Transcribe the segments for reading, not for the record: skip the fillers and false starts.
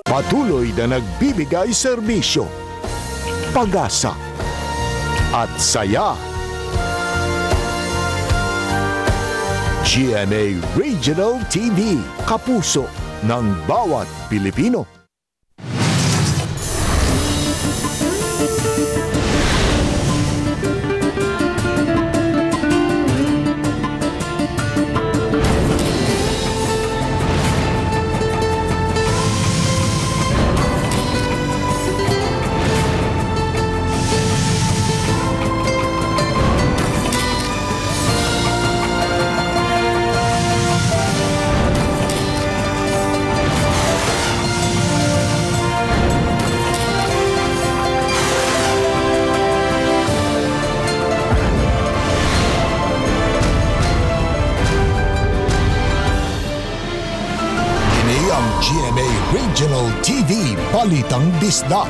Patuloy na nagbibigay serbisyo, pag-asa at saya. GMA Regional TV, kapuso ng bawat Pilipino. GMA Regional TV Balitang Bisdak.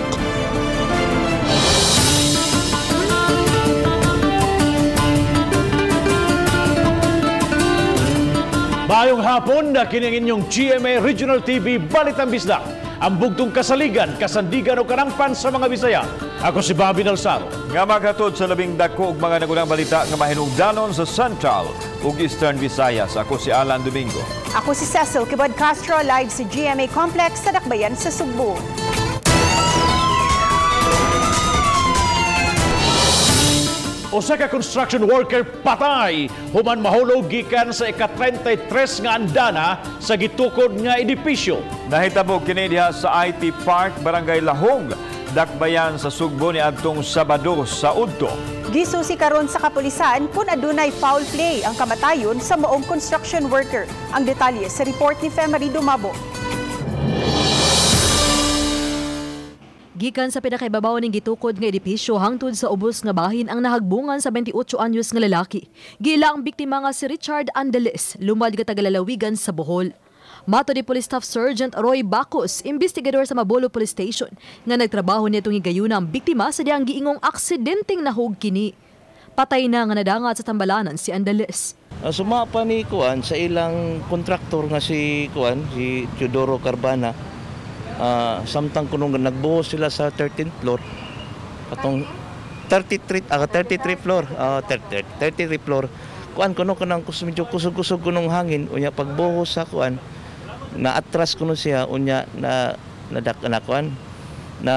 Maayong hapon na kini ang inyong GMA Regional TV Balitang Bisdak. Ang bugtong kasaligan, kasandigan o kanangpan sa mga Bisaya. Ako si Bobby Nalsaro. Nga maghatod sa labing dako og mga nagunang balita nga mahinungdanon sa Central ug Eastern Visayas. Ako si Alan Domingo. Ako si Cecil Kibod Castro, live sa GMA Complex sa Dakbayan sa Sugbo. Usa ka construction worker patay human mahulog gikan sa ika-33 nga andana sa gitukod nga edipisyo. Nahitabo kini diha sa IT Park, Barangay Lahong, Dakbayan sa Sugbo ni adtong Sabado sa udto. Gisusi karon sa kapulisan kung adunay foul play ang kamatayon sa maong construction worker. Ang detalye sa report ni Femary Dumabo. Gikan sa pinakaibabaw ning gitukod nga edipisyo hangtod sa ubos nga bahin ang nahagbungan sa 28 anyos nga lalaki. Giila ang biktima nga si Richard Andeles, lumad nga tagalalawigan sa Bohol. Mato ni Police Staff Sergeant Roy Bacos, investigador sa Mabolo Police Station, nga nagtrabaho nitong higayuna ang biktima sa diyang giingong aksidenteng nahug kini. Patay na nga nadangat sa tambalanan si Andeles. Sumapa ni Kuan sa ilang kontraktor nga si Kuan, si Teodoro Carbana. Samtang kunong nagbuhos sila sa 13th floor, atong 33 floor, 33 floor. Kuan kuno kanang medyo kusog-kusog kunong hangin, unya pagbuhos sa kuan na atras kuno siya, unya na nadak na kuan na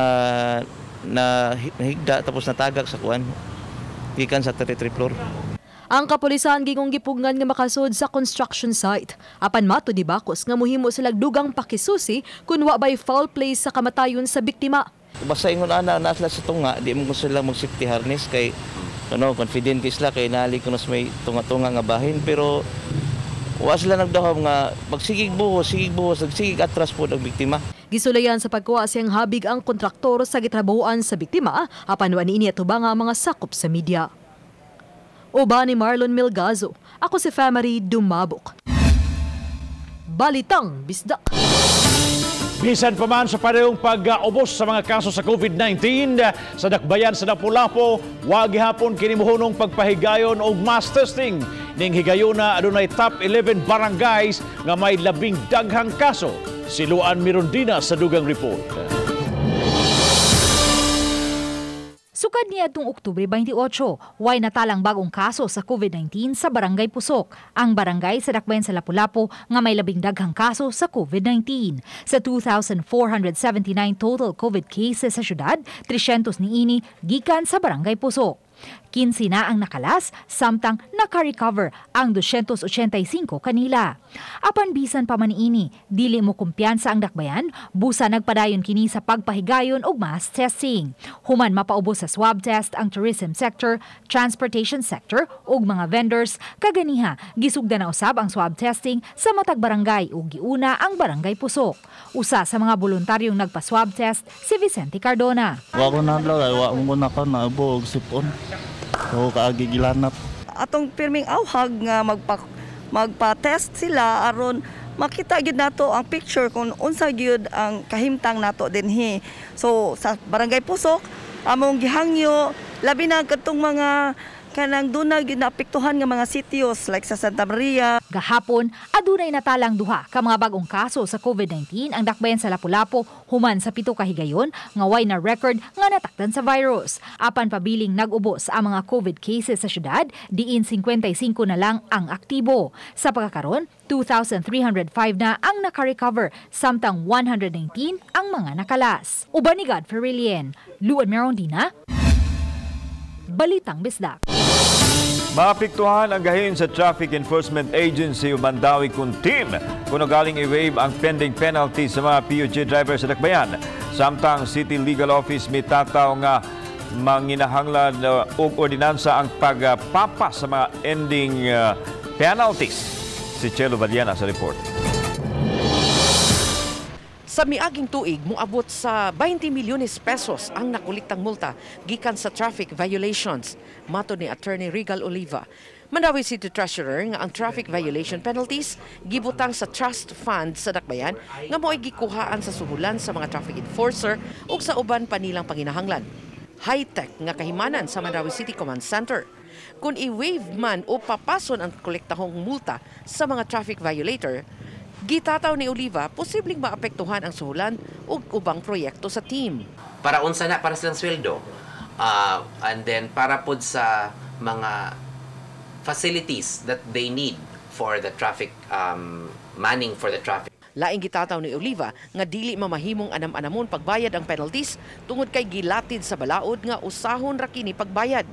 na higda tapos natagak sa kuan gikan sa 33 floor. Ang kapulisan gingong gipugngan nga makasud sa construction site. Apan mato ni Bacos nga muhimo sila dugang pakisusi kun wa bay foul play sa kamatayon sa biktima. Basta ingon ana na sila sa tunga, di mo sila mag safety harness kay ano, confident sila kay nali kuno sa may tunga-tunga nga bahin, pero wa sila nagdahom nga magsigig buhos, nagsigig atras po ang biktima. Gisulayan sa pagkuha siyang habig ang kontraktor sa gitrabahoan sa biktima, apan wa niini atubang ang mga sakop sa media. Uban ni Marlon Milgazo, ako si Famary Dumabok. Balitang Bisdak. Bisan pa man sa parehong pag-ubos sa mga kaso sa COVID-19 sa Dakbayan sa Lapu-Lapu, wa gihapon kini mohunong pagpahigayon og mass testing. Ning higayona adunay top 11 barangays nga may labing daghang kaso. Si Luan Mirondina sa dugang report. Sukad niya itong Oktubre 28, way natalang bagong kaso sa COVID-19 sa Barangay Pusok, ang barangay sa Dakbayan sa Lapu-Lapu nga may labing daghang kaso sa COVID-19. Sa 2,479 total COVID cases sa syudad, 300 niini gikan sa Barangay Pusok. 15 na ang nakalas, samtang naka-recover ang 285 kanila. Apan bisan pa man niini, dili mo kumpiyansa ang Dakbayan, busa nagpadayon kini sa pagpahigayon og mass testing. Human mapaubos sa swab test ang tourism sector, transportation sector ug mga vendors, kaganiha gisugdan na usab ang swab testing sa matag barangay ug giuna ang Barangay Pusok. Usa sa mga voluntaryong nagpa-swab test si Vicente Cardona. Wa ko na wa mo na ka na og sipon. So kaagigilanap. Atong pirming awhag nga magpa-test sila aron makita gyud nato ang picture kung unsa gyud ang kahimtang nato dinhi. So sa Barangay Pusok among gihangyo labi na kadtong mga kanang dunay ginaapektuhan nga mga sitios like sa Santa Maria. Gahapon, adunay natalang duha ka mga bagong kaso sa COVID-19 ang dakbayan sa Lapu-Lapu human sa 7 ka higayon nga way na record nga natakdan sa virus. Apan pabiling nag-ubos ang mga COVID cases sa syudad, diin 55 na lang ang aktibo. Sa pagkakaron, 2,305 na ang nakarecover, samtang 119 ang mga nakalas. Uban ni God Ferrilien, Luan Merondina, Balitang Bisdak. Maapektuhan ang gahin sa Traffic Enforcement Agency o Mandawi kun team kung galing i-waive ang pending penalty sa mga PUJ driver sa Dakbayan. Samtang City Legal Office mitataw nga manginahanglan og ordinansa ang pagpapa sa mga ending penalties. Si Chelo Valiana sa report. Sa miaging tuig, moabot sa 20 milyones pesos ang nakolektang multa gikan sa traffic violations. Matod ni Attorney Regal Oliva, Mandawi City Treasurer, nga ang traffic violation penalties gibutang sa trust fund sa Dakbayan nga mo'y gikuhaan sa suhulan sa mga traffic enforcer ug sa uban pa nilang panginahanglan. High-tech nga kahimanan sa Mandawi City Command Center. Kung i-waive man o papason ang kolektahong multa sa mga traffic violator, gitataw ni Oliva, posibleng maapektuhan ang suhulan ug ubang proyekto sa team. Para unsa na, para silang sweldo. And then para pod sa mga facilities that they need for the traffic, manning for the traffic. Laing gitataw ni Oliva nga dili mamahimong anam-anamon pagbayad ang penalties tungod kay gilatid sa balaod nga usahon ra kini pagbayad.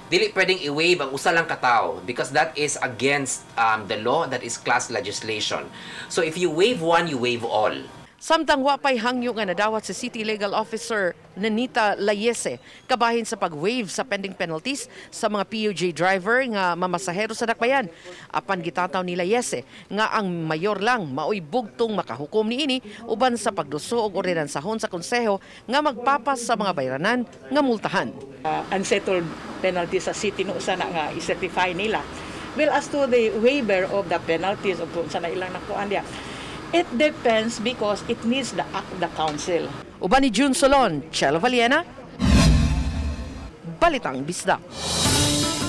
Dili pwedeng i-waive ang usa lang katawo because that is against the law, that is class legislation. So if you waive one, you waive all. Samtang wa pay hangyo nga nadawat si City Legal Officer Nenita Layese kabahin sa pag-waive sa pending penalties sa mga PUJ driver nga mamasahero sa Dakbayan. Apan gitataw ni Layese nga ang mayor lang maoy bugtong makahukom niini uban sa pagduso og ordinansahon sa konseho nga magpapas sa mga bayranan nga multahan. Unsettled penalties sa city no usa na nga i-certify nila. Well, as to the waiver of the penalties of kung sa na ilang nakuan diya, it depends because it needs the act of the council. Uban ni June Solon, Chelo Valiena, Balitang Bisdak.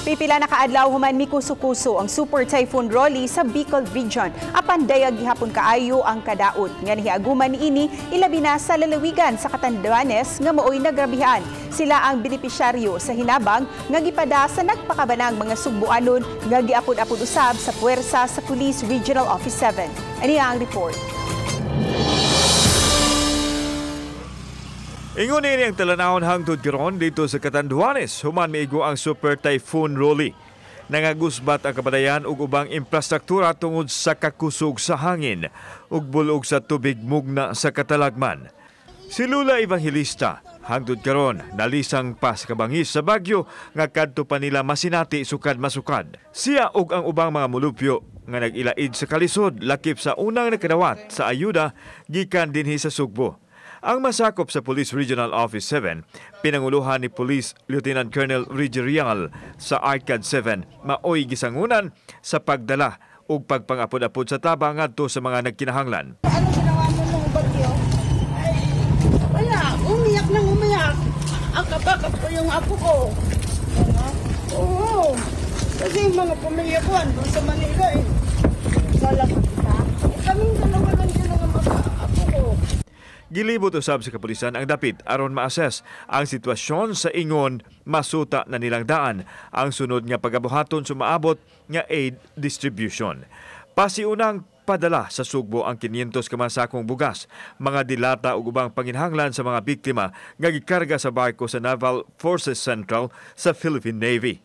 Pipila na kaadlaw human mikuso-kuso ang Super Typhoon Rolly sa Bicol Region. Apan dayag gihapon kaayo ang kadaot nga nihiaguman niini ilabi na sa lalawigan sa Catanduanes nga maoy nagrabihan. Sila ang benepisyaryo sa hinabang nga gipada sa nagpakabanang mga Sugbuanon nga giapod-apod usab sa puwersa sa Police Regional Office 7. Ani ang report. Ingon ini ang talanawon hangtod karon dito sa Catanduanes, human miigo ang Super Typhoon Rolly. Nangagusbat ang kabadayan ug ubang infrastruktura tungod sa kakusog sa hangin ug bulog sa tubig mugna sa katalagman. Si Lula Evangelista hangtod karon nalisang pa sa kabangis sa Bagyo nga kadto pa nila masinati sukad masukad. Siya ug ang ubang mga mulupyo nga nag-ilaid sa kalisod lakip sa unang nakadawat sa ayuda gikan dinhi sa Sugbo. Ang masakop sa Police Regional Office 7, pinanguluhan ni Police Lieutenant Colonel Reggie Real sa ARCAD 7, maoy gisangunan sa pagdala ug pagpangapod-apod sa tabang ngadto sa mga nagkinahanglan. Ano ginawa mo nung bagyo? Ay, wala. Umiyak nang umiyak. Ang kabakap ko yung apo ko. Oo. Kasi yung mga pamilya ko andun sa Manila eh. Kala ko kita. Eh, kaming dalawa lang yun ang mga apo ko. Gilibot usab sa kapulisan ang dapit aron ma-assess ang sitwasyon sa ingon masuta na nilang daan ang sunod nga pagabuhaton sumaabot nga aid distribution. Pasiunang padala sa Sugbo ang 500 ka mga sakong bugas, mga dilata ug ubang panginhanglan sa mga biktima nga gikarga sa barko sa Naval Forces Central sa Philippine Navy.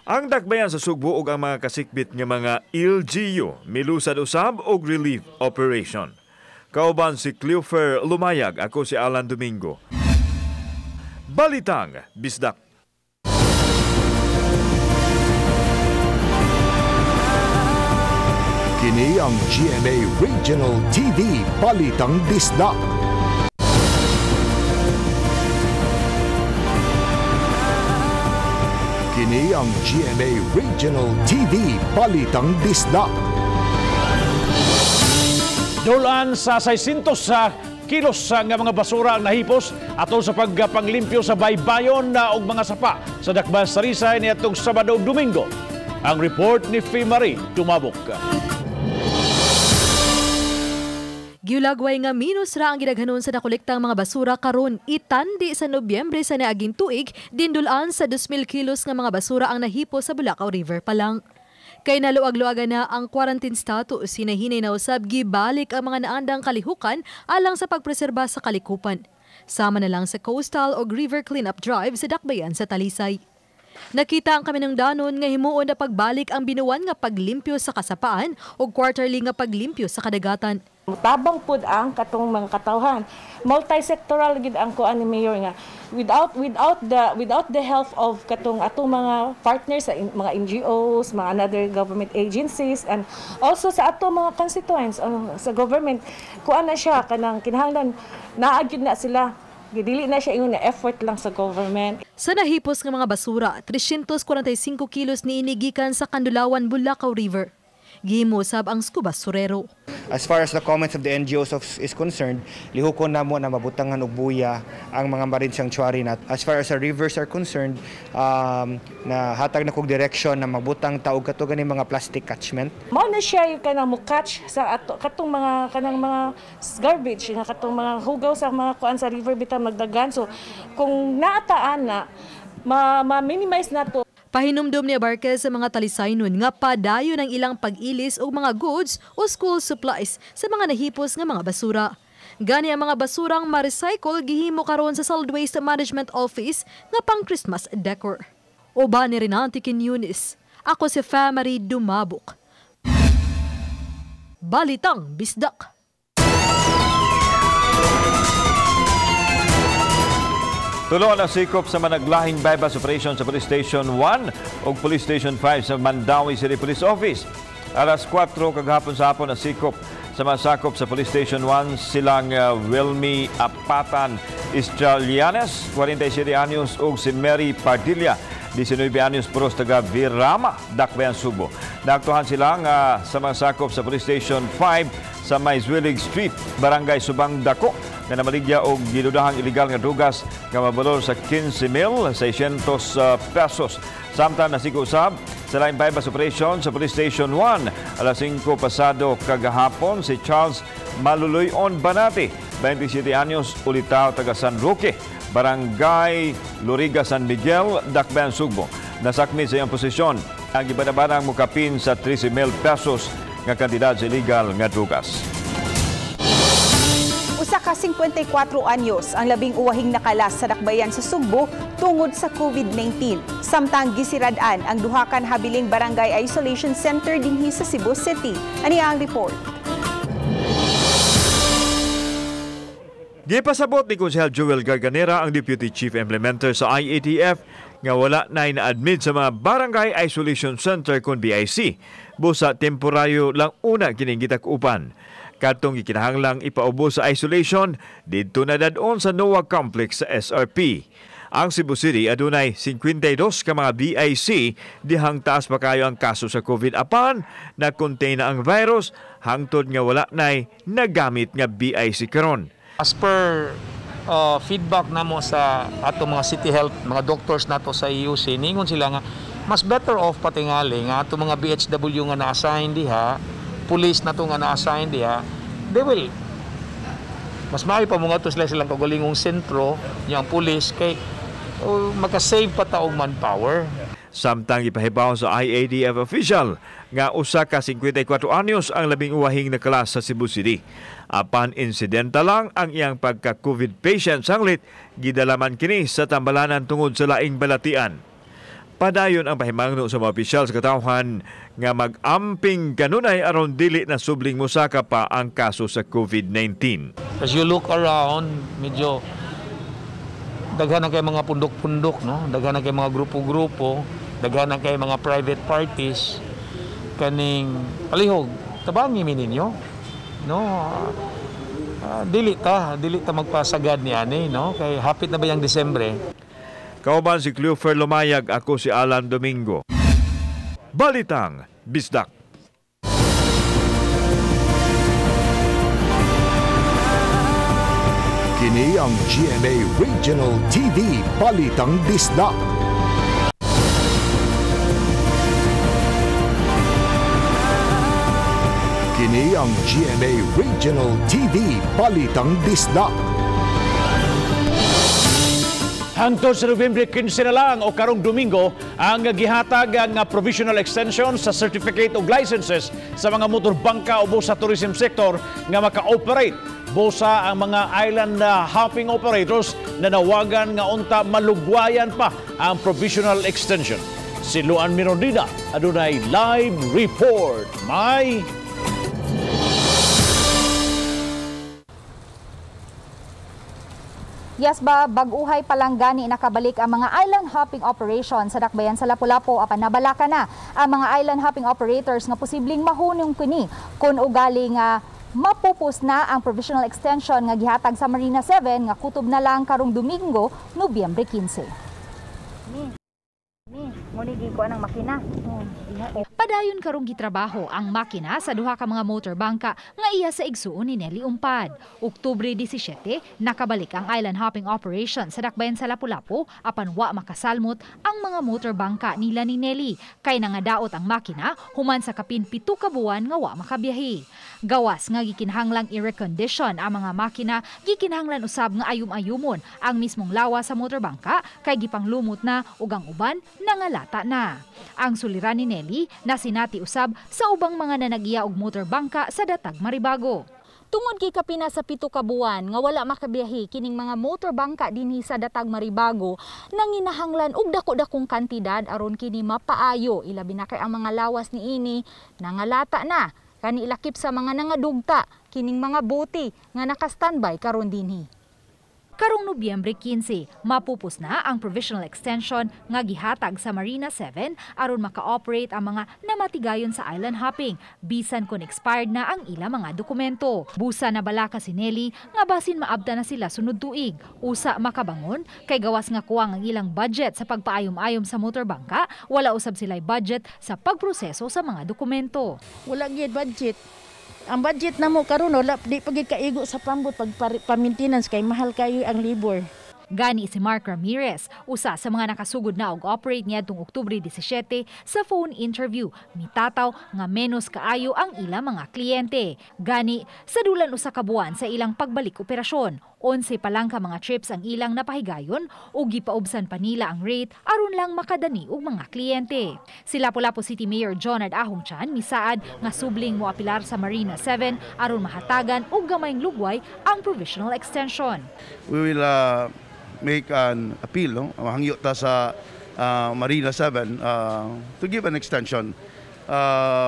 Ang dakbayan sa Sugbo ug ang mga kasikbit nga mga LGU milusad usab og relief operation. Kauban si Cleofer Lumayag, ako si Alan Domingo. Balitang Bisdak. Kini ang GMA Regional TV Balitang Bisdak. Kini ang GMA Regional TV Balitang Bisdak. Dulan sa 600 sa kilos nga mga basura ang nahipos atol sa pagpanglimpyo sa baybayon na og mga sapa sa Dakbayan sa Talisay niadtong Sabado ug Domingo. Ang report ni Fimari Tumabok. Giulagway nga minus ra ang gidaghanon sa nakolektang mga basura karon itandi sa Nobyembre sa niaging tuig, dindulaan sa 2,000 kilos nga mga basura ang nahipo sa Bulacau River pa lang. Kay naluag-luagan na ang quarantine status, hinahinay na usab gibalik ang mga naandang kalihukan alang sa pagpreserba sa kalikupan. Sama na lang sa coastal o river cleanup drive sa Dakbayan sa Talisay. Nakita ang kami ng danon nga himuon na pagbalik ang binuan nga paglimpyo sa kasapaan o quarterly nga paglimpyo sa kadagatan. Tabang pud ang katong mga katawhan. Multi-sectoral gid ang kuan ni Mayor nga without the help of katong atong mga partners sa mga NGOs, mga another government agencies, and also sa atong mga constituents sa government, kuan na siya kanang kinahanglan naa gyud na sila. Dili na siya ingon na effort lang sa government. Sa nahipos nga mga basura, 345 kilos ni inigikan sa Kandulawan Bulacau River. Gihimo sab ang scuba surero. As far as the comments of the NGOs is concerned, lihukon namo na mabutangan og buya ang mga marine sanctuary na. As far as the rivers are concerned, na hatag na kog direction na magbutang ta og kato gani mga plastic catchment. Mao na siya yung kanang mo-catch sa ato katong mga kanang mga garbage nga katong mga hugaw sa mga kuan sa river bitaw magdagan. So kung naataan na ma-minimize na to. Pahinumdum ni Abarquez sa mga Talisaynon nga padayon ang ilang pag-ilis og mga goods o school supplies sa mga nahipos nga mga basura. Gani ang mga basurang ma-recycle gihimo karon sa Solid Waste Management Office nga pang Christmas decor. Uban ni Renante Quiñones, ako si Famary Dumabok. Balitang Bisdak. Tulo na sikop sa managlahing bypass operation sa Police Station 1 o Police Station 5 sa Mandaue City Police Office. Alas 4 kagahapon sa hapon na sikop sa masakop sa Police Station 1 silang Wilmy Apatan Estralianes, 47 anyos, ug si Mary Padilla, 19 anyos, puros taga Virama, Dakbayan, Subo. Naaktuhan silang sa masakop sa Police Station 5 sa Mayswilig Street, Barangay Subang Dako, na namaligya og gidudahang illegal nga drugas nga mabalor sa 15,600 pesos. Samtang nasiko usab sa laing bypass operation sa Police Station 1, alas 5 pasado kagahapon, si Charles Maluloyon Banati, 27 anyos, ulitaw taga San Roque, Barangay Loriga, San Miguel, Dakbayan, Sugbo. Nasakmi sa iyang posisyon ang gibanabanang mukapin sa 13,000 pesos nga kantidad sa illegal nga drugas. Usa ka 54 anyos ang labing uwahing nakalas sa Dakbayan sa Sugbo tungod sa COVID-19. Samtang gisirad-an ang duha ka habiling Barangay Isolation Center dinhi sa Cebu City. Ani ang report. Gipasabot ni Konsehal Joel Garganera ang Deputy Chief Implementer sa IATF nga wala na ina-admit sa mga Barangay Isolation Center kon BIC. Busa temporaryo lang una kining gitak-upan. Kadtong gikinahanglang ipaubos sa isolation didto na dad-on sa NOAA Complex sa SRP. Ang Cebu City adunay 52 ka mga BIC dihang taas pa kayo ang kaso sa COVID apan na-contain na ang virus hangtod nga wala nay nagamit nga BIC karon. As per feedback namo sa ato mga city health, mga doctors nato sa EUC, ningon sila nga mas better off patingali nga ato mga BHW nga na-assign diha, police nato nga na-assign diha, they will mas maayo pa mo ngadto sila silang kaugalingong sentro niyang police kay makasave pa ta og manpower. Samtang ipahibaw sa IADF official nga usa ka 54 anyos ang labing uwahing nakalas sa Cebu City. Apan insidenta lang ang iyang pagka-COVID patient sanglit, gidalaman kini sa tambalanan tungod sa laing balatian. Padayon ang pahimangno sa mga opisyal sa katawhan nga mag-amping kanunay aron dili na subling mosaka pa ang kaso sa COVID-19. As you look around, medyo daghan na kay mga pundok-pundok, no? Daghan na kay mga grupo-grupo, daghan na kay mga private parties kaning palihog tabangi mi ninyo, no? Dili ta magpasagad ni ani, no? Kay hapit na ba yang Disyembre. Kauban si Cleofer Lumayag, ako si Alan Domingo. Balitang Bisdak. Kini ang GMA Regional TV Balitang Bisdak. Kini ang GMA Regional TV Balitang Bisdak. Hangtod sa Nobyembre 15 na lang o karong Domingo ang gihatag ang provisional extension sa certificate og licenses sa mga motor bangka o sa tourism sector nga maka-operate. Busa ang mga island hopping operators na nawagan nga unta malugwayan pa ang provisional extension. Si Luan Mirondina adunay live report. May Yes ba, bag-uhay pa lang gani nakabalik ang mga island hopping operation sa Dakbayan sa Lapu-Lapu apan nabalaka na ang mga island hopping operators nga posibleng mahunong kini kun ugali nga mapupus na ang provisional extension nga gihatag sa Marina 7 nga kutob na lang karong Domingo, Nobyembre 15. Ang makina. Padayon karong gitrabaho ang makina sa duha ka mga motor bangka nga iya sa igsuon ni Nelly Umpad. Oktubre 17, nakabalik ang island hopping operation sa Dakbayan sa Lapu-Lapu apan wa makasalmot ang mga motor bangka nila ni Nelly kay nangadaot ang makina human sa kapin 7 ka buwan nga wa makabiyahe. Gawas nga gikinahanglang i-recondition ang mga makina, gikinahanglan usab nga ayum-ayumon ang mismong lawa sa motor bangka kay gipanglumot na ug ang uban nangalata na. Ang suliran ni Nelly na sinati usab sa ubang mga nanagiya og motor bangka sa Datag Maribago. Tungod kay kapina sa 7 ka buwan nga wala makabiyahe kining mga motor bangka dinhi sa Datag Maribago, nanginahanglan og dako-dakong kantidad aron kini mapaayo, ilabi na kay ang mga lawas niini nangalata na. Kani ilakip sa mga nangadugta kining mga bote nga naka-standby karon dinhi. Karong Nobyembre 15, mapupos na ang provisional extension nga gihatag sa Marina 7 aron maka-operate ang mga namatigayon sa island hopping bisan kun expired na ang ila mga dokumento. Busa na balaka si Nelly nga basin maabta na sila sunod tuig. Usa makabangon kay gawas nga kuwang ang ilang budget sa pagpaayom-ayom sa motor bangka, wala usab sila'y budget sa pagproseso sa mga dokumento. Wala gyud budget. Ang budget na mo karon wala di pagid kaigo sa pambot pag pa-maintenance kay mahal kayo ang labor. Gani si Mark Ramirez, usa sa mga nakasugod na og operate niadtong Oktubre 17 sa phone interview, mitataw nga menos kaayo ang ilang mga kliyente. Gani sa dulan usa ka buwan sa ilang pagbalik operasyon, 11 pa lang ka mga trips ang ilang napahigayon ug gipaubsan pa nila ang rate aron lang makadani og mga kliyente. Si Lapu-Lapu City Mayor Jonard Ahong Chan misaad nga subling moapilar sa Marina 7 aron mahatagan og gamayng lugway ang provisional extension. We will make an appeal, no? Hangyo ta sa Marina 7 to give an extension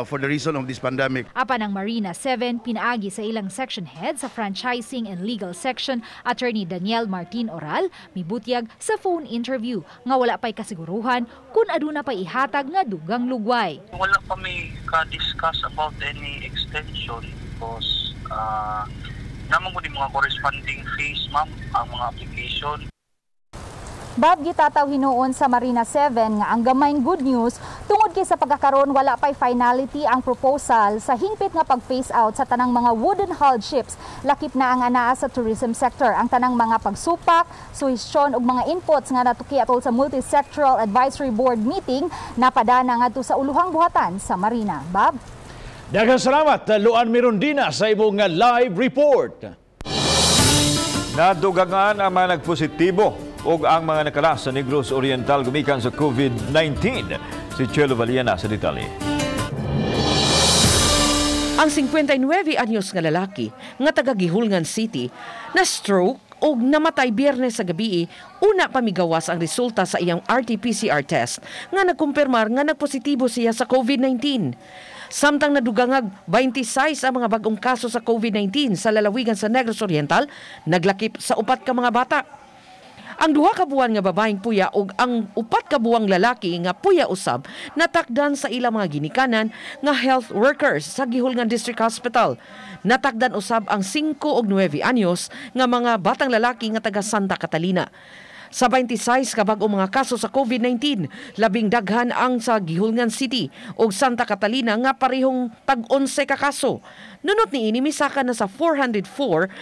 for the reason of this pandemic. Apan ang Marina 7 pinaagi sa ilang section head sa franchising and legal section, Attorney Daniel Martin Oral, mibutyag sa phone interview nga wala pa'y kasiguruhan kung aduna pa'y ihatag nga dugang lugway. Wala pa may ka-discuss about any extension because naman ko mga corresponding fees, ma'am, ang mga application. Bob, gitataw hinuon sa Marina 7 nga ang gamayng good news tungod kay sa pagkakaron wala pa'y finality ang proposal sa hingpit nga pag-phase out sa tanang mga wooden hull ships. Lakip na ang anaa sa tourism sector ang tanang mga pagsupak, suhestyon ug mga inputs nga natuki atol sa Multi-Sectoral Advisory Board meeting napadana ngadto sa uluhang buhatan sa Marina. Bob? Daghang salamat Luan Mirondina sa imong live report. Nadugangan ang mga nagpositibo ug ang mga nakalas sa Negros Oriental gumikan sa COVID-19. Si Chelo Valiana sa detalye. Ang 59 anyos nga lalaki nga taga Gihulngan City na stroke og namatay Biyernes sa gabi, una pa migawas ang resulta sa iyang RT-PCR test nga nagkumpirmar nga nagpositibo siya sa COVID-19. Samtang nadugangag 26 ang mga bagong kaso sa COVID-19 sa lalawigan sa Negros Oriental, naglakip sa 4 ka mga bata. Ang 2 ka buwan nga babaeng puya ug ang 4 ka buwang lalaki nga puya usab natakdan sa ilang mga ginikanan nga health workers sa Gihulngan District Hospital. Natakdan usab ang 5 ug 9 anyos nga mga batang lalaki nga taga Santa Catalina. Sa 26 ka bag-ong mga kaso sa COVID-19, labing daghan ang sa Guihulngan City ug Santa Catalina nga parehong tag 11 ka kaso. Nunot niini misaka na sa 404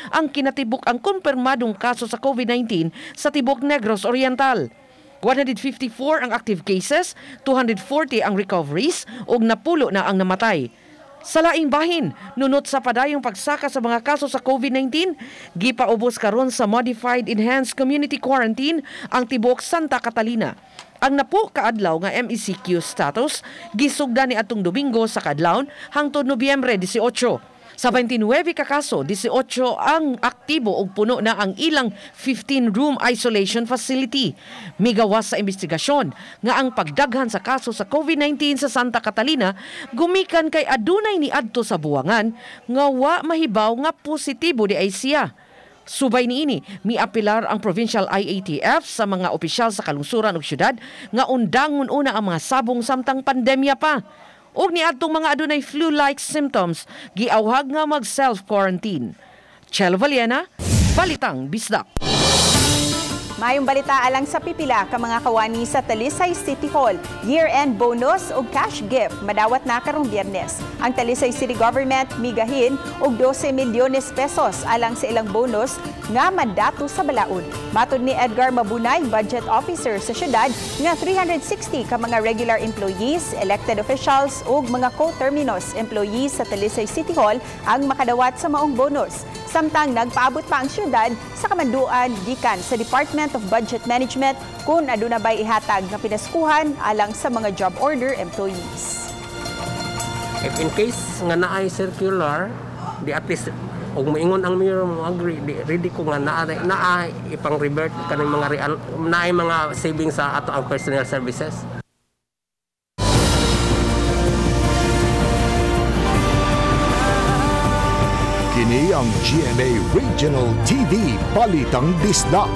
ang kinatibuk ang kumpirmadong kaso sa COVID-19 sa tibok Negros Oriental. 154 ang active cases, 240 ang recoveries ug napulo na ang namatay. Sa laing bahin, nunot sa padayong pagsaka sa mga kaso sa COVID-19, gipaubos karon sa Modified Enhanced Community Quarantine ang tibok Santa Catalina. Ang napo kaadlaw nga MECQ status gisugdan ni atong Domingo sa kadlawon hangtod Nobyembre 18. Sa 29 ka kaso, 18 ang aktibo ug puno na ang ilang 15-room isolation facility. Migawas sa investigasyon nga ang pagdaghan sa kaso sa COVID-19 sa Santa Catalina gumikan kay adunay niadto sa buwangan nga wa mahibaw nga positibo di ay siya. Subay niini, miapilar ang Provincial IATF sa mga opisyal sa kalungsuran ug syudad nga undangon una ang mga sabong samtang pandemya pa. Ug niadtong mga adunay flu-like symptoms, giawhag nga mag self-quarantine. Chelo Valiena, Balitang Bisdak. Mayong balita alang sa pipila ka mga kawani sa Talisay City Hall. Year-end bonus o cash gift madawat na karong Biyernes. Ang Talisay City Government migahin og 12 milyones pesos alang sa ilang bonus nga mandato sa balaod. Matod ni Edgar Mabunay, budget officer sa syudad, nga 360 ka mga regular employees, elected officials ug mga co-terminus employees sa Talisay City Hall ang makadawat sa maong bonus. Samtang nagpaabot pa ang syudad sa kamanduan gikan sa Department of Budget Management kung aduna bay ihatag nga pinaskuhan alang sa mga job order employees. If in case nga naay circular, di at least og moingon ang mayor mo agree, di ready ko nga naa ipang revert kaning mga real, naay mga savings sa ato ang personnel services. Kini ang GMA Regional TV Balitang Bisdak.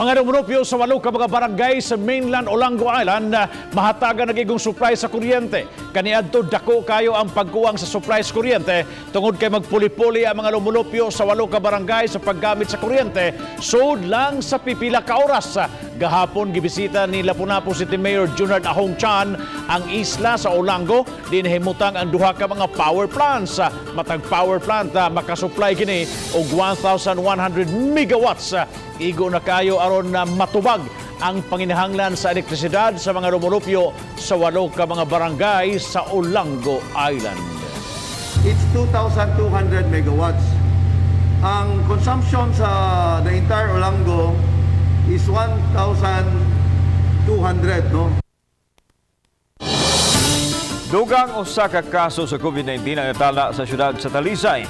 Mga numurupyo sa 8 ka mga barangay sa mainland Olango Island mahatagan nagigong supply sa kuryente. Kaniadto dako kayo ang pagkuwang sa supply sa kuryente tungod kay magpuli-puli ang mga lumulupyo sa 8 ka barangay sa paggamit sa kuryente sud lang sa pipila ka oras. Gahapon gibisita ni Lapu-Lapu City Mayor Junard Ahong Chan ang isla sa Olango, dinhimutang ang duha ka mga power plants. Matag power plant makasupply kini og 1,100 megawatts. Igo na kayo aron na matubag ang panginahanglan sa elektrisidad sa mga lumulupyo sa 8 ka mga barangay sa Olango Island. It's 2,200 megawatts. Ang consumption sa the entire Olango is 1,200, no? Dugang usa ka kaso sa COVID-19 ang natala sa siyudad sa Talisay.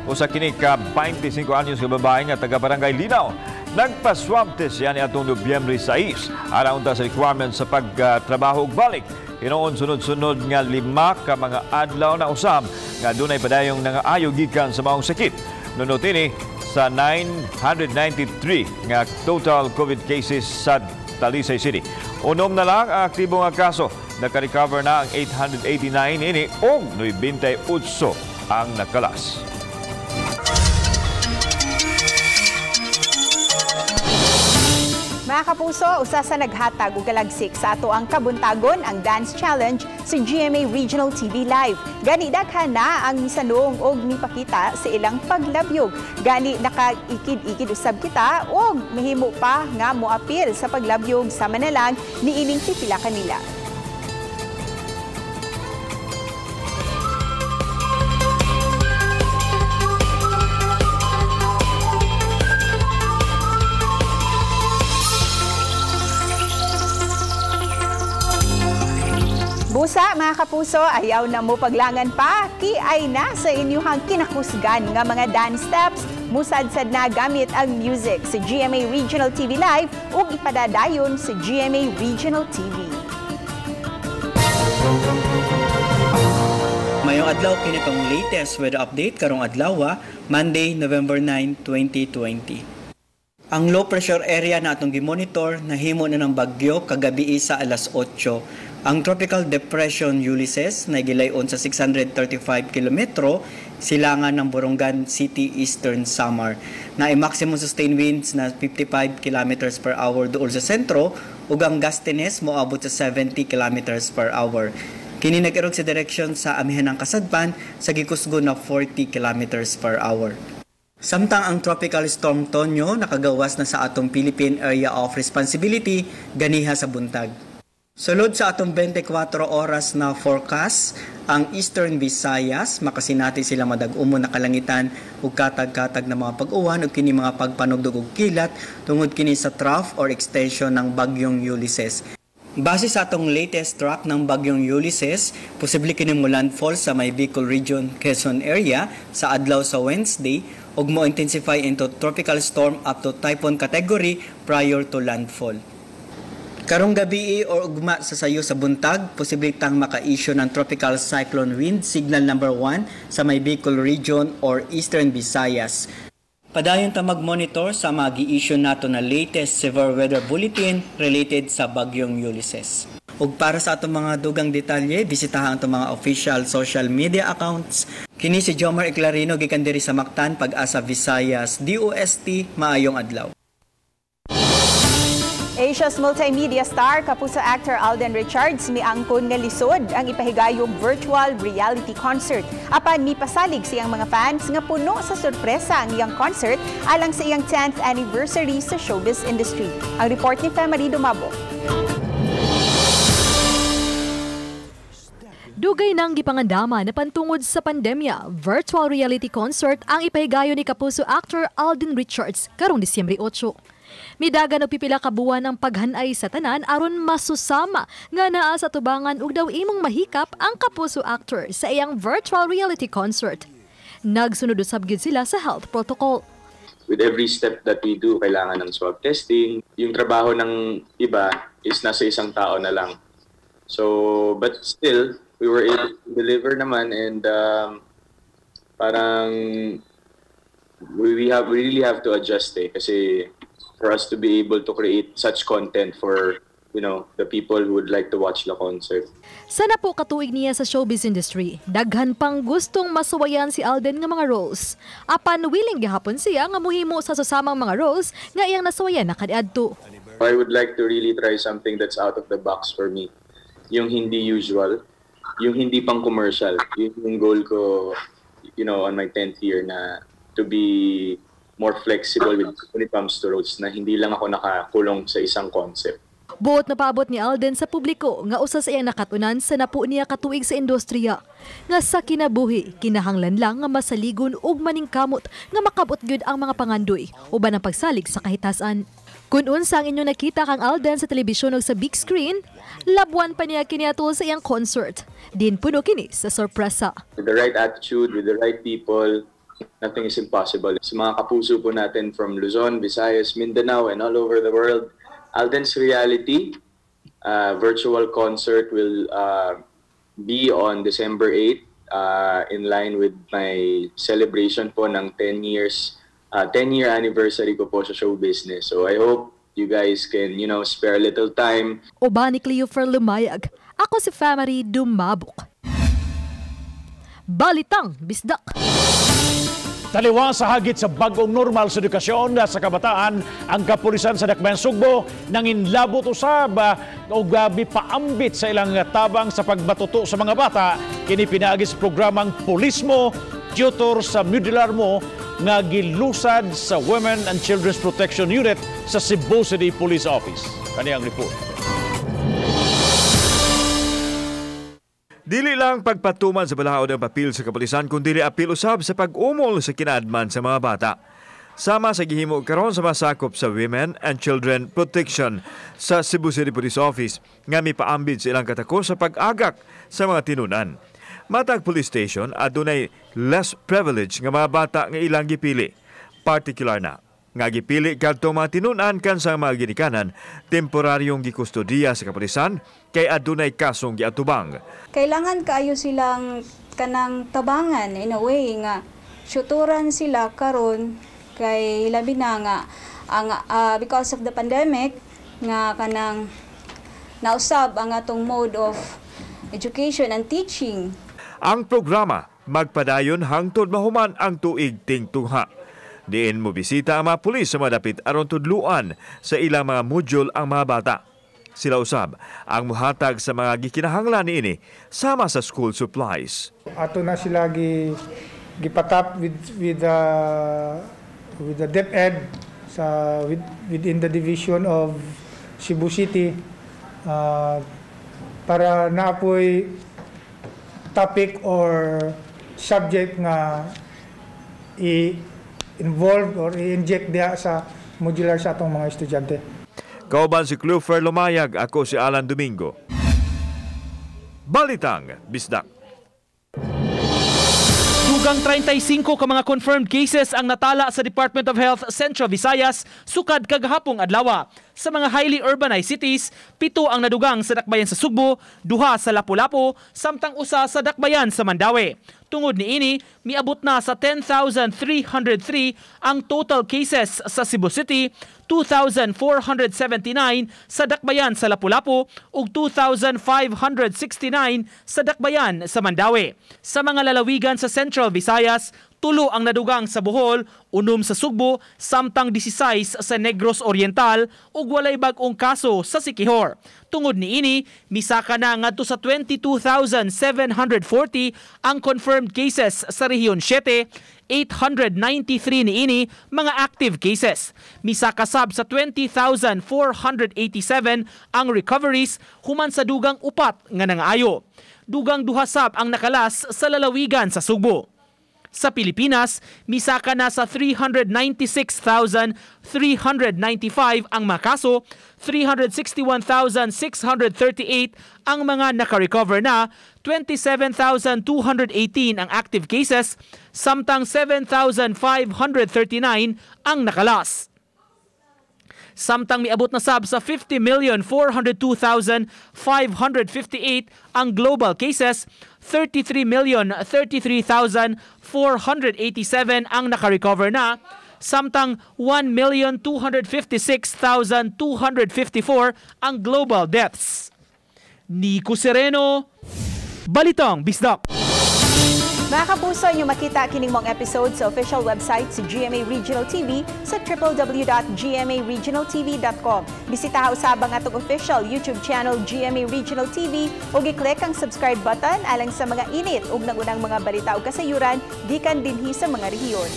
Usa kini ka 25 anyos nga babae nga taga Barangay Linaw. Nagpa-swab test siya niadtong Nobyembre 6. Ara unta sa requirement sa pagtrabaho ug balik. Hinuon sunod-sunod nga 5 ka mga adlaw na usab nga dunay padayong nangaayo gikan sa maong sakit. Nunot ini sa 993 nga total COVID cases sa Talisay City. Unom na lang ang aktibo nga kaso. Naka-recover na ang 889 ini og 98 ang nakalas. Mga kapuso, usa sa naghatag og galagsik sa ato ang kabuntagon ang Dance Challenge sa GMA Regional TV Live. Gani daghan na ang misanong og mipakita sa ilang paglabyog. Gani nakaikid-ikid usab kita og mahimo pa nga moapil sa paglabyog sa manalang niining pipila kanila. Busa, mga kapuso, ayaw na mo paglangan pa, kiay na sa inyuhang kinakusgan nga mga dance steps, musadsad na gamit ang music sa GMA Regional TV Live ug ipadadayon sa GMA Regional TV. Mayong adlaw kini tong latest weather update karong adlaw, Monday, November 9, 2020. Ang low pressure area na atong gimonitor nahimo na ng bagyo kagabi sa alas 8. Ang Tropical Depression Ulysses na gilayon sa 635 kilometro silangan ng Borongan City, Eastern Samar. Na maximum sustained winds na 55 kilometers per hour duol sa sentro ug ang gustiness moabot sa 70 kilometers per hour. Kini nag-irog sa direksyon sa amihan ng kasadpan sa gikusgo na 40 kilometers per hour. Samtang ang Tropical Storm Tonyo nakagawas na sa atong Philippine Area of Responsibility ganiha sa buntag. Sulod sa atong 24 oras na forecast, ang Eastern Visayas makasinati sila madag-umon na kalangitan ug katag-katag na mga pag-uwan ug kini mga pagpanugdog og kilat tungod kini sa trough or extension ng bagyong Ulysses. Base sa atong latest track ng bagyong Ulysses, posible kini mo landfall sa may Bicol Region, Quezon area sa adlaw sa Wednesday ug mo intensify into tropical storm up to typhoon category prior to landfall. Karong gabi or ugma sa sayo sa buntag, posible tang maka-issue ng tropical cyclone wind signal number 1 sa may Bicol Region or Eastern Visayas. Padayon ta mag-monitor sa mga gi-issue nato na latest severe weather bulletin related sa bagyong Ulysses. Ug para sa atong mga dugang detalye, bisitahan ang atong mga official social media accounts. Kini si Jomar Eclarino gikan diri sa Mactan, Pag-asa Visayas, DOST, maayong adlaw. Asia's multimedia star, Kapuso actor Alden Richards, miangkon nga lisod ang ipahigayong virtual reality concert. Apan mipasalig siyang mga fans nga puno sa sorpresa ang iyang concert alang sa iyang 10th anniversary sa showbiz industry. Ang report ni Femary Dumabo. Dugay nang gipangandama na pantungod sa pandemya, virtual reality concert ang ipahigayon ni Kapuso actor Alden Richards karong Disyembre 8. Midagan og pipila ka buwan ang paghanay sa tanan aron masusama nga naa sa tubangan ug daw imong mahikap ang Kapuso actor sa iyang virtual reality concert. Nagsunod usab gyud sila sa health protocol. With every step that we do, kailangan ng swab testing. Yung trabaho ng iba is nasa isang tao na lang. So, but still, we were able to deliver naman, and parang we really have to adjust kasi for us to be able to create such content for, you know, the people who would like to watch the concert. Sana po katuig niya sa showbiz industry. Daghan pang gustong masuwayan si Alden nga mga roles. Apan willing gihapon siya nga muhimo sa susamang mga roles nga iyang nasuwayan na kaniadto. I would like to really try something that's out of the box for me. Yung hindi usual, yung hindi pang commercial. Yun yung goal ko, you know, on my 10th year na to be more flexible with when it comes to roles, na hindi lang ako nakakulong sa isang concept. Buot na paabot ni Alden sa publiko nga usa sa iyang nakatunan sa napo niya katuig sa industriya. Nga sa kinabuhi, kinahanglan lang nga masaligon ug maningkamot nga makabot gyud ang mga pangandoy uban ang pagsalig sa kahitasan. Kun unsa ang inyong nakita kang Alden sa telebisyon ug sa big screen, labuan pa niya kini atol sa iyang concert. Din puno kini sa sorpresa. With the right attitude, with the right people, nothing is impossible. Sa mga kapuso po natin from Luzon, Visayas, Mindanao, and all over the world, Alden's Reality virtual concert will be on December 8 in line with my celebration po ng 10 years, 10-year anniversary ko po sa show business. So I hope you guys can, you know, spare a little time. Uban ni Cleo Lumayag. Ako si Family Dumabok. Balitang Bisdak. Taliwa sa hagit sa bagong normal sa edukasyon sa kabataan, ang kapulisan sa Dakbayan Sugbo nanginlabot usab og mipaambit sa ilang tabang sa pagbatuto sa mga bata kini pinaagi sa programang Pulismo, Tutor sa Modular Mo nga gilusad sa Women and Children's Protection Unit sa Cebu City Police Office. Kaniyang report. Dili lang pagpatuman sa balaod ang papel sa kapulisan kundi apil usab sa pag-umol sa kinaadman sa mga bata. Sama sa gihimo karon sa masakop sa Women and Children Protection sa Cebu City Police Office nga mipaambit sa ilang katako sa pag-agak sa mga tinunan. Matag police station adunay less privilege nga mga bata nga ilang gipili. Partikular na nga gipili kadto mga tinunan kansa mga ginikanan temporaryong gikustodiya sa kapulisan kay adunay kasong giatubang. Kailangan kaayo silang kanang tabangan in a way nga syuturan sila karon kay labi na nga ang because of the pandemic nga kanang Nausab ang atong mode of education and teaching. Ang programa magpadayon hangtod mahuman ang tuig tingtungha. Diin mo bisita ang mga pulis sa mga dapit aron tudluan sa ilang mga module ang mga bata. Sila usab ang muhatag sa mga gikinahanglan niini sama sa school supplies. Ato na sila gipatap with the DepEd sa within the division of Cebu City para naapoy topic or subject nga i-involve or i-inject diha sa modular sa atong mga estudyante. Kauban si Clufer Lumayag, ako si Alan Domingo. Balitang Bisdak. Dugang 35 ka mga confirmed cases ang natala sa Department of Health Central Visayas sukad kagahapong adlaw. Sa mga highly urbanized cities, 7 ang nadugang sa dakbayan sa Sugbo, 2 sa Lapu-Lapu, samtang 1 sa dakbayan sa Mandaue. Tungod niini, miabot na sa 10,303 ang total cases sa Cebu City, 2,479 sa dakbayan sa Lapu-Lapu ug 2,569 sa dakbayan sa Mandaue. Sa mga lalawigan sa Central Visayas, 3 ang nadugang sa Bohol, 6 sa Sugbo, samtang 16 sa Negros Oriental ug walay bag-ong kaso sa Siquijor. Tungod niini, misaka na ngadto sa 22,740 ang confirmed cases sa Rehiyon 7, 893 niini mga active cases. Misaka sab sa 20,487 ang recoveries human sa dugang 4 nga nangaayo. Dugang 2 sab ang nakalas sa lalawigan sa Sugbo. Sa Pilipinas, misaka na sa 396,395 ang mga kaso, 361,638 ang mga nakarecover na, 27,218 ang active cases, samtang 7,539 ang nakalas. Samtang miabot na sab sa 50,402,558 ang global cases, 33,033,487 ang nakarecover na, samtang 1,256,254 ang global deaths. Nico Sereno, Balitang Bisdak. Mga kapuso, inyo makita kining mong episode sa official website sa GMA Regional TV sa www.gmaregionaltv.com. Bisita usab ang atong official YouTube channel GMA Regional TV ug i-click ang subscribe button alang sa mga init ug nagunang mga balita ug kasayuran gikan dinhi sa mga rehiyon.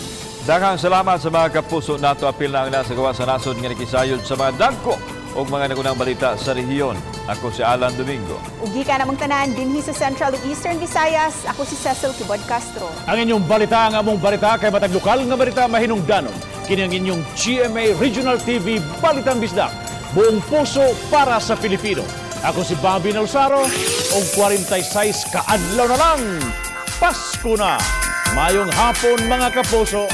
Daghang salamat sa mga kapuso nato. Apil na ang nasa gawa sa nasod nga nikisayod sa mga dagko ug mga nagunang balita sa rehiyon. Ako si Alan Domingo. Ug gikan namong tanan dinhi sa Central ug Eastern Visayas, ako si Cecil Quibod Castro. Ang inyong balita, ang among balita kay matag lokal nga balita mahinungdanon. Kini ang inyong GMA Regional TV Balitang Bisdak. Buong puso para sa Pilipino. Ako si Bobby Nalsaro og 46 ka adlaw na lang. Pasko na. Mayong hapon mga kapuso.